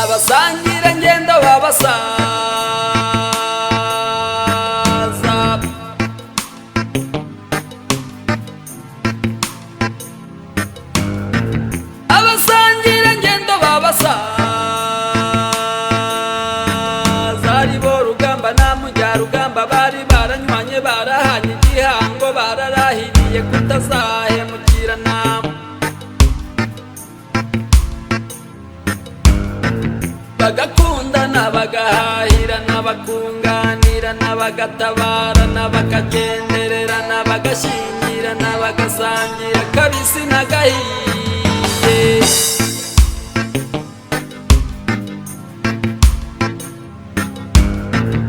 Abasangira ngendo babasaza, abasangira ngendo babasaza, aribo Rugamba na Mujyarugamba, bari baranywanye, barahanye igihango, bararahiriye kutazahemukirana. Bagakundana, bagahahirana, bakunganirana, bagatabarana, bakagendererana, bagashyingirana, bagasangira kabisi n'agahiye.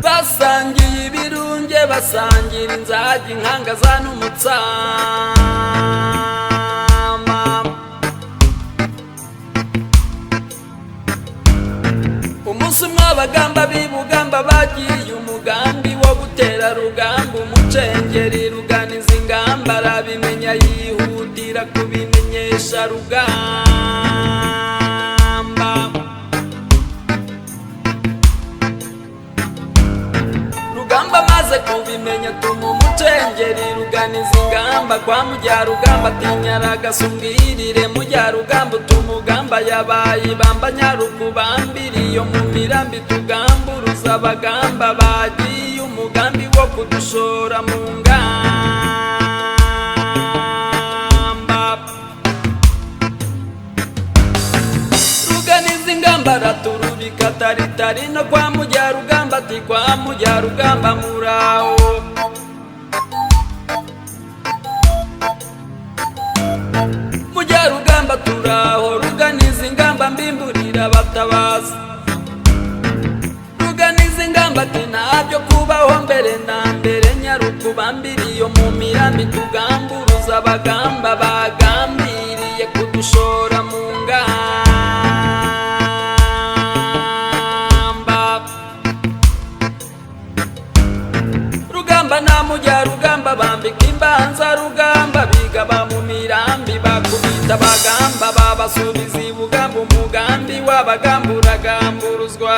Basangiye ibirunge, basangira inzagi, inkangaza n'umutsama. Umunsi umwe abagamba b'i Bugamba bagiye umugambi wo gutera Rugamba. Umucengeri ruganiza ingamba arabimenya, yihutira kubimenyesha Rugamba. Rugamba amaze kubimenya, tuma umucengeri ruganiza ingamba kwa Mujyarugamba, atinyaragasumbwirire Mujyarugamba, utumugamba yabaye ibamba, nyarukubambiriyo mu mirambi, tugamburuza abagamba bagiye umugambi wo kudushora mu ngamba. Ruganiza ingamba araturubika taritari no kwa Mujyarugamba, ati kwa Mujyarugamba muraho. Mujyarugamba turaho. Ruganiza ingamba, mbimburira abatabazi. Ruganiza ingamba ati ntabyo kubaho, mbere na mbere nyarukubambiriyo mu mirambi, tugamburuza abagamba bagambiriye kudushora mu ngamba. Rugamba na Mujyarugamba bambika imbanza rugamba, bigaba mu mirambi, bakubita abagamba, babasubiza i Bugamba, umugambi w'abagamba uragamburuzwa.